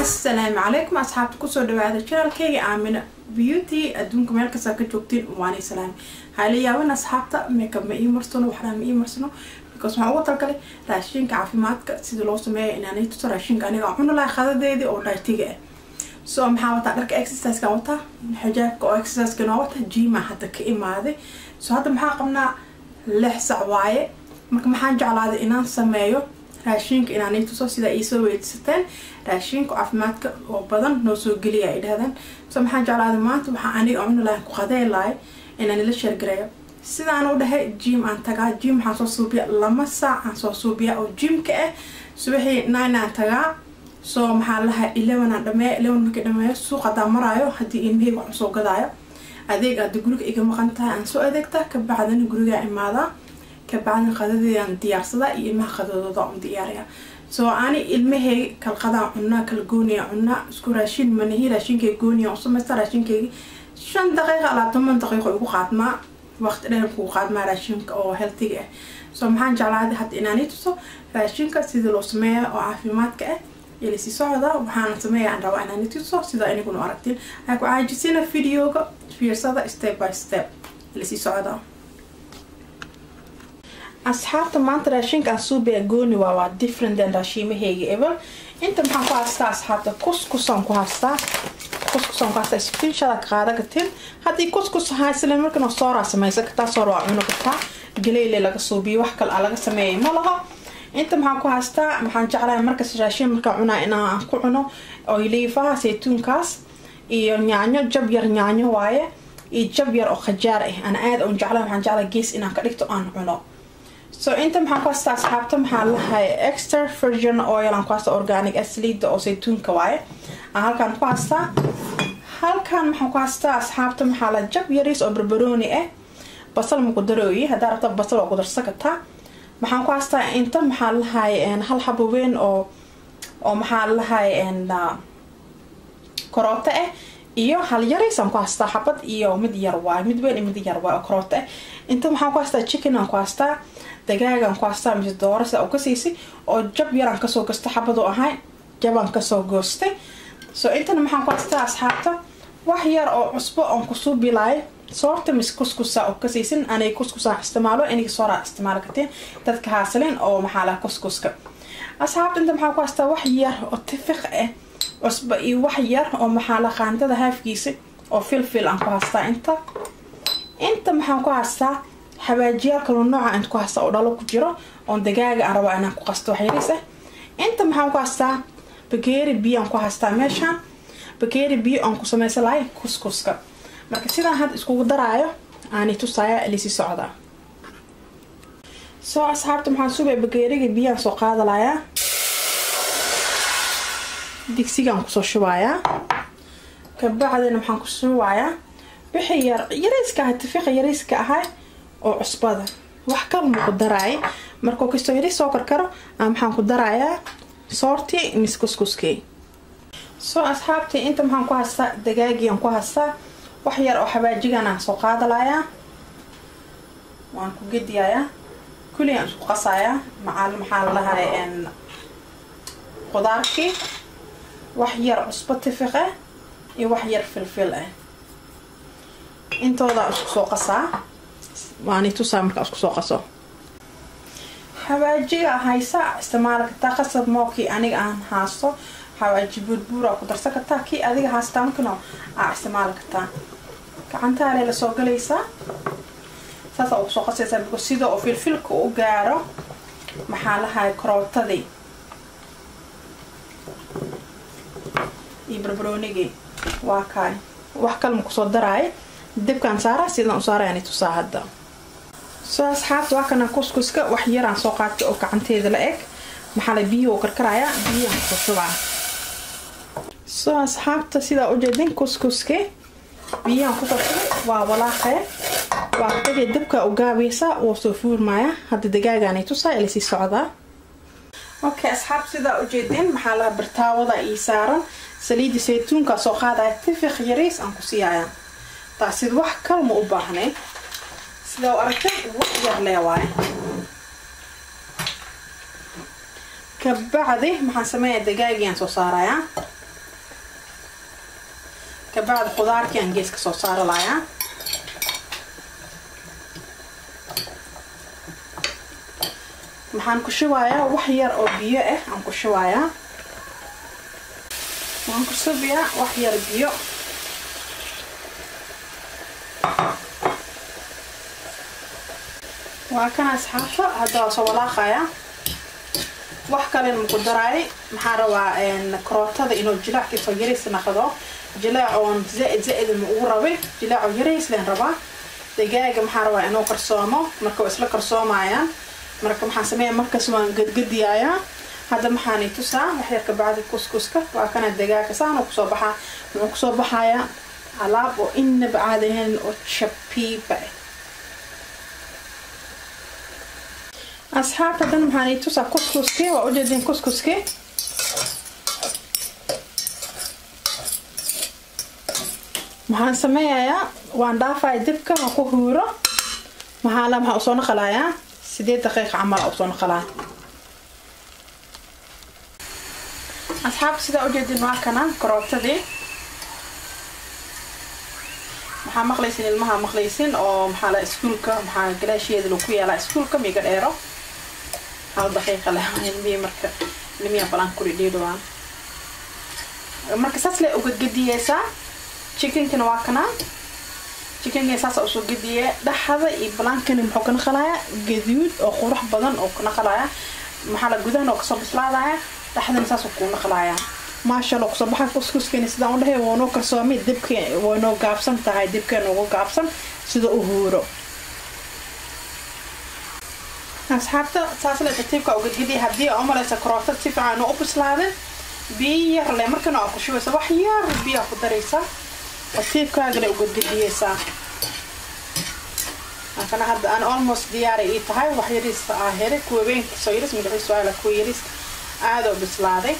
Asalaamu calaykum asxaabta, kusoo dhawaada channelkayga Aamina Beauty. Adduunka meel kastaa ka joogtiin, waanay salaami. Hala yaaban asxaabta, makeup ma ii marsano, waxnaa ma ii marsano, because waxaan ugu talgalay raashinka caafimaadka sida loo sameeyo inaanay tuso raashinka aniga aan cuni lahay qadadeedii oo dietiga ah. So maxaa wataa? Dharka exerciseka wataa, xijaabka oo exerciseka noo wataa, gym hadda ka imaaday. So hadda maxaa qabnaa? 6 sac waaye. Marka maxaan jeclaaday inaan sameeyo raashinka inaanay tuso sida iisoo weydisateen, raashinka caafimaadka oo badan noo soo geliya ay dhahdeen. So maxaan jeclaaday maanta waxaa aniga cuni lahay, ku qadey lahay, inaan ila share gareeyo. Sidaan u dhahay, gym aan tagaa, gym waxaan soo suubiya 2 saac aan soo suubiya oo gymka ah. Subaxii 9 aan tagaa, so maxaa lahaa, 11 aan dhameeya. 11 markii dhameeyo, suuq haddaan maraayo, haddii ilmaheyga wax usoo gadaayo, adeeg hadii guriga iga maqan tahay aan soo adeegtaa, kabacdina gurigaa imaadaa, kabacdina qadadeedaan diyaarsadaa iyo ilmaha qadadooda un diyaariya. So ani ilmaheyga kala qadaan cunaa, kala gooniya cunaa, isku raashin manihi. Raashinkeyga gooniya u samaysta. Raashinkeyga 5 daqiiqa ilaa 10 daqiiqo igu qaadmaa, waqti dheer kugu qaadmaa raashinka oo healthiga ah. So maxaan jeclaaday hadda inaanay tuso raashinka sidii loo sameeya oo caafimaadka ah. Ilasii socda, waxaana sameeya aan rabaa inaanay tuso sida iniguna aragtiin. Waxaa ku caajisina videoga fiirsada step by step. Ilasii socda asxaabta. Maanta raashinka aan suubaya gooni waa different than raashiimaheyga ebel. Inta maxaan ku haystaa asxaabta? Kuskusaan ku haystaa, kuskusaan ku haystaa. Screenshot ka qaadan kartiin haddii kuskus haysanin. Markana sooraa samaysan kartaa, soor waa cuni kartaa, galeyle laga suubiyo, wax kale aa laga sameeyay ma laho. Inta maxaan ku haystaa? Maxaan jeclahay markas raashin markaan cunaa inaan ku cuno oliifaha, saytuunkaas, iyo yaanyo, jab yar yaanyo waaye, iyo jab yar oo khajaar ah. Ana aada un jeclahay, waxaan jeclahay gees inaan ka dhigto aan cuno. So inta maxaan ku haystaa asxaabta? Maxaa lahay, extra virgin oil aan ku haystaa, organic, saliida oo saytuunka waaye aan halkaan ku haystaa. Halkaan maxaan ku haystaa asxaabta? Maxaa la, jab yariis oo barbarooni ah. Basal ma ku darooyi, haddaa rabta basal waa ku darsan kartaa. Maxaan ku haystaa inta? Maxaa lahay, hal xabo weyn oo maxaa lahay, karooto ah, iyo hal yariis aan ku haystaa, xabad iyo mid yar waay, mid weyn iyo mid yar waay oo karooto ah. Inta maxaan ku haystaa? Chicken aan ku haystaa, dagaagaan ku haystaa mise dooro sida u kasiisay, oo jab yaraan kasoo goostay, xabadu ahay jabaan kasoo goostay. So intana maxaan ku haystaa asxaabta? Wax yar oo cusbo oon kusuu bilaay soorta mise kuskusa oo kasaysin. Anay kuskusaan isticmaalo, iniga sooraa isticmaali karteen dadka haasaleen oo maxaa laha kuskuska. Asxaabta, inta maxaan ku haystaa? Wax yar oo tifiq ah cusbo iyo wax yar oo maxaa la, qaandada haafkiisa oo filfil aan ku haystaa. Inta maxaan ku haystaa? Xawaajiyaal kaloo nooca inta ku haystaa oo dhalo ku jiro oon dagaaga aan rabaa inaan ku qasto, wax yariis ah. Inta maxaan ku haystaa? Bakeeri biyo aan ku haystaa meeshaan, bakeeri biyo aan ku sameysan lahay kuskuska. Marka sidaan hadda iskugu daraayo aanay tusaaya, lisii socdaa. So asxaabta, maxaan sugaya? Bakeeriga biyaan soo qaadalayaa, digsigaan kusoo shubayaa, kabacdina maxaan ku shubayaa wixii yar yariiska ahay, tifiqa yariiska ahay oo cusbada. Wax kale ma ku daraay. Markuu kastoo yariis soo karkaro, maxaan ku darayaa? Soortii mise kuskuskii. So asxaabtii, inta maxaan ku haystaa? Dagaagiaan ku haystaa. Wax yar oo xawaajigan aan soo qaadalayaa, waan ku gediyayaa, kulli aan isku qasayaa macal maxaa la dhahay, qudaarkii. Wax yar cusbo tifiq ah iyo wax yar filfil ah, intoodaa isku soo qasaa. Waani tusaa markaa isku soo qaso. Xawaajiga haysa isticmaali kartaa, qasab mookii aniga aan haasto. Xawaaji buurbuura ku darsan kartaa, kii adiga haastaa markano aa isticmaali kartaa. Gacantaale lasoo galaysaa, saasaa ugu soo qasaysaa, because sida oo filfilka u gaaro maxaa lahay, karootadii iyo barbaroonigii. Waa kaay, wax kale ma kusoo daraay. Dibkaan saaraa, sidaan u saarayaan tusaa hadda. So asxaabta, waa kana kuskuska. Wax yaraan soo qaatay oo gacanteeda la eg. Maxaa la, biyihi oo karkarayaa, biyihi kusoo shubaa. So asxaabta, sidaa ujeedin, kuskuske biyahan kusoo shubay, waa walaaqee, waa tagay. Dabka u gaabaysa, wuu soo fuurmaya. Hadda dagaagaanay tusaa, ila sii socdaa. Okay asxaab, sidaa ujeedin, maxaa laha, birtaawada ii saaran, saliida saytuunkaa soo qaadaya, tifiq yariis aan ku siiyaya. Taasid wax kale ma u baahnay. Sidaa u aragtay, wax yar lee waaye. Kabacdi maxaan sameeyaa? Dagaagiyaan soo saarayaa. Kabacdi khudaarkii aan geeska soo saari lahayaa. Maxaan ku shubayaa wax yar oo biyo ah aan ku shubayaa. Waxaan ku shubayaa wax yar biyo. Waa kana asxaabta, hadda waa soo walaaqayaa. Wax kalena ma ku daraay. Maxaa rabaa karootada inuu jilaackiisa yariis naqdo, jilaac oon zaaid zaaid ma ugu rabay, jilaac oo yariis leen rabaa. Digaaga maxaa rabaa inuu karsoomo, marka waa isla karsoomayaan. Marka maxaan sameeyaa markaas waan gadgadiyayaa. Hadda maxaan i tusaa wax yar ka bacdi kuskuska. Waa kana digaaga saan uu kusoo baxaa, muxuu kusoo baxayaa alaab oo inaba caadi ahayn oo shabiiba ah. Asxaabta dan maxaan i tusaa kuskuskii, waa ujeedin kuskuskii. Maxaan sameeyayaa waan dhaafaya dibka ha ku huuro. Maxaa la maxaa usoo naqalayaa 8 daqiiqo camal usoo naqalaa. Asxaabta sidaa ujeedin waa kana karootadii. Maxaa maqlaysin ilmaha maqlaysin oo maxaa la iskuulka maxaa galaasheeda lagu yaalaa iskuulka miiga dheero 1 daqiiqo leh ilmihii. Marka ilmihi balan ku dhidhiidhawaan. Marka saas le uga gediyeysaa. Chickenkana waa kana, chickenka saas usoo gediye dhaxda iyo balaankani muxuu ka naqalayaa gaduud oo qurux badan oo ka naqalayaa. Maxaa la gudahan oo kasoo bislaadaya, dhaxdana saas ku naqalayaa. Maasha Allah kusoo baxa kuskuskani sidaan u dhahay waa noo karsoomay. Dibka waa noo gaabsan tahay, dibka noogu gaabsan sida u huuro. Asxaabta saas le tartiibka uga gediye. Haddii aa umalaysa karootada si fiican u bislaadin, biyo yar le markana aa ku shubaysa, wax yar biyo ku daraysaa, tartiibkaaga le uga gediyeysaa. Kana hadda aan almost diyaaray ii tahay, wax yariis aa helay kuwa weynka soo yaris magaciisu waa la kuwa yariis aad u bislaaday.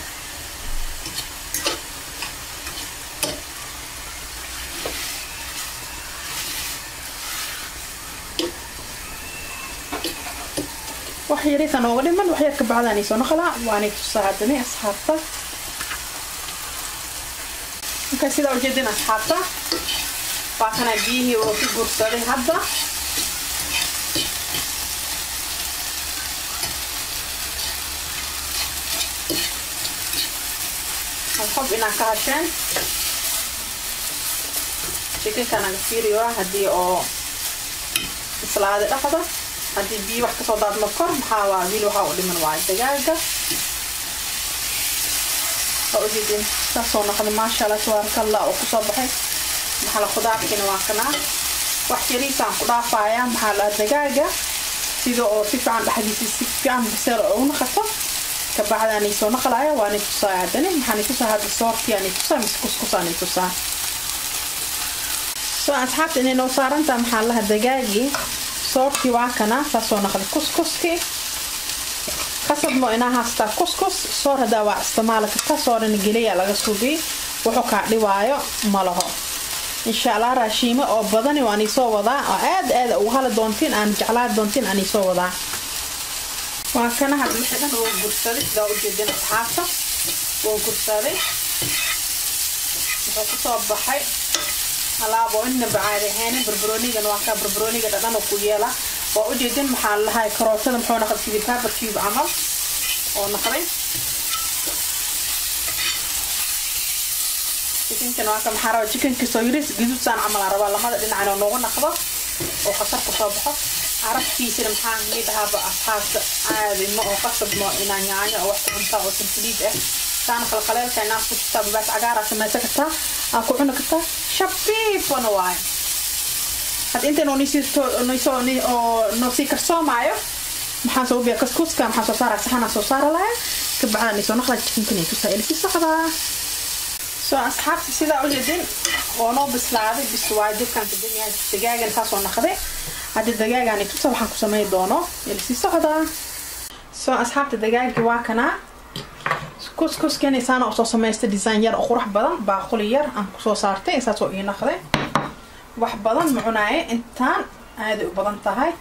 Wax yariis aan ooga dhiman, wax yar ka bacdaan ii soo naqalaa waanay tusaa haddana asxaabta. Marka sidaa ujeedin asxaabta waa kana biyihii oo ku guursaday hadda. Hob inaan ka hasheen chickenka naga fiiriyo haddii oo bislaaday dhexda, haddii biyo wax kasoo daadmo kor maxaa waa wiil waxaa u dhiman waayo digaaga. Waa ujeedin saasoo noqday maasha Allah tabaaraka Allah oo kusoo baxay. Maxaa la khudaarkiina waa kanaa wax yariisaan ku dhaafayaa. Maxaa la digaaga sida oo si fiican dhexdiisa si fiican biseel oo u naqato. Kabacdaan soo naqalaya waanay tusaa haddana. Maxaan tusaa hadda soortii aanay tusaa mise kuskus aanay tusaa. Soo asxaabta inay noo saarantaa maxaa laha digaagii soortii waa kana saasoo naqday kuskuskii. Qasab mo inaa haastaa kuskus soor haddaa waa isticmaali kartaa. Soorana geleya laga suubiyey, wuxuu kaa dhiwaayo ma laho. Insha Allah raashiimo oo badani waan isoo wadaa oo aad aad ugu hali doontiin aan jeclaa doontiin aan isoo wadaa. Waa kana hadda wixii dhan oo gursaday sidaa ujeedin asxaabta wuu gursaday. Wuxuu kusoo baxay alaab oo inaba caadi ahayn. Barbaroonigana waa kaa barbarooniga dhadhan oo ku yeela waa ujeedin. Maxaa la lahay karootada muxuu noqday sidii pepper cube camal oo noqday. Chickenkan waa ka maxaa rabaa chickenka soo yaris gaduudsaan camal aan rabaa lamada dhinacna oo noogu naqdo oo khasar kusoo baxo. Carabtiisana maxaa mid ahaaba asxaabta caadi ma oo qasab ma inaa yaanyo oo wax ku cuntaa oo saliid ah saan qalqaleelka inaa ku jirtaa babaas cagaar aa samaysan kartaa aa ku cuni kartaa shabiifana waayo. Hadda inta oo noo sii karsoomaayo maxaan soo biyaa kuskuska maxaan soo saaraa saxanaa soo saara lahaa. Kabacdaan isoo naqlaa chickenkan ay tusaa ila sii socdaa. Soo asxaabta sidaa ujeedin oo noo bislaaday bis waay dibkaan ka damiyaa digaagan saasoo naqday. Hadda digaagan ay tusaa waxaan ku sameyn doono ila sii socdaa. Soo asxaabta digaagii waa kana kuskuskani saana usoo samaystay design yar oo qurux badan baaquli yar aan kusoo saartay saasoo ii naqday. Wax badan ma cunaaye intaan aaday u badan tahay.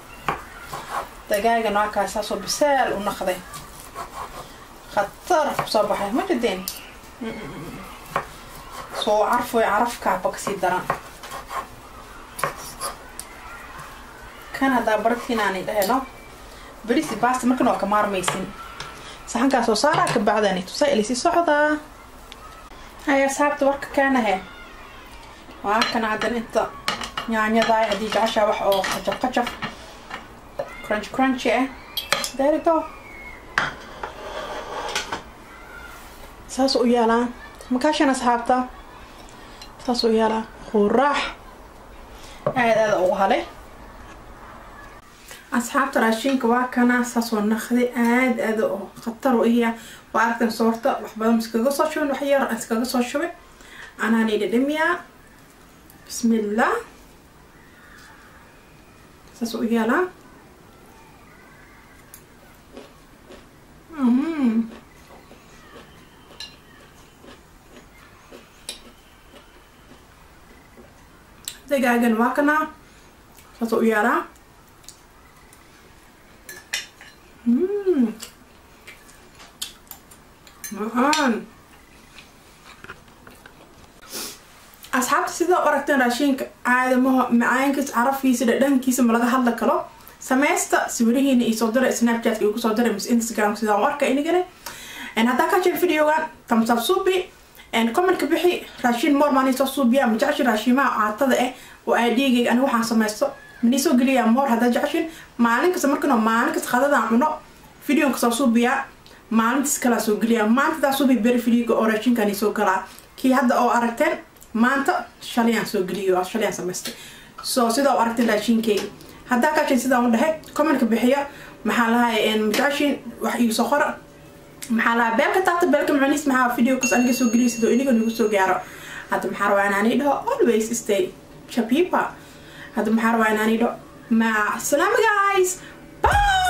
Digaagan waa kaa saasoo bisaal u naqday khatar kusoo baxay ma jideen. Soo carfoy carafkaaba kasii daran. Kan haddaa baratiinaanay dhaheno berisi baasta markan waa ka maarmaysin. Saxankaa soo saaraa ka bacdaani tusaa ilisii socdaa. Haya asxaabta, warka kaanahe waa kana. Haddan inta yaanyadaay haddii jeceshaa wax oo qajaf qajaf crunch crunchy ah, there you go, saas u yaalaa. Makaashan asxaabta, saas u yaalaa. Quraax aad aada ugu halay asxaabta. Raashinka waa kana, saasoo naqdi aad aad oo khatar u ihya. Waa aragtan soorta, wax badan iskaga soo shubin, wax yar iskaga soo shubin. Anaani dhadhamiyaa. Bismillah, saas u yaalaa. Digaagan waa kana, saas u yaalaa. Macaan asxaabta. Sidaa u aragteen raashinka caadamaha, macaankiisa, carafkiisa, dhadhankiisa ma laga hadla karo. Sameysta, sawirahiina iyo soo dira, Snapchatka igu soo dira mise Instagram. Sidaan u arka inigana. Haddaa ka jeen videogan, thumbs up suubi, commentka bixi. Raashin more maan soo suubiya? Ma jeceshin raashimaha caatada ah oo aadhigayga aniga waxaan sameysto mani soo geliyaa more? Haddaa jeceshin maalin kasta markano maalin kasta qadadaan cuno videonka soo suubiyaa, maalintaas kalaa soo geliyaa. Maanta daa suubi, beri videoga oo raashinkan soo galaa. Kii hadda oo aragteen maanta shalayaan soo geliyo, shalayaan samaystay. So sidaa u aragteen raashinkeyga, haddaa kaashin sidaan u dhahay, commentka bixiya. Maxaa lahay, majeceshin wax igu soo qora. Maxaa lahaa, beelka taabta, beelka macniis maxaa video kas aniga soo geliyo sidoo iniga nagu soo gaaro. Hadda maxaa rabaa inaan ii dhaho? Always stay chapipa. Hadda maxaa rabaa inaan ii dhaho? Mac salaama guys, bye.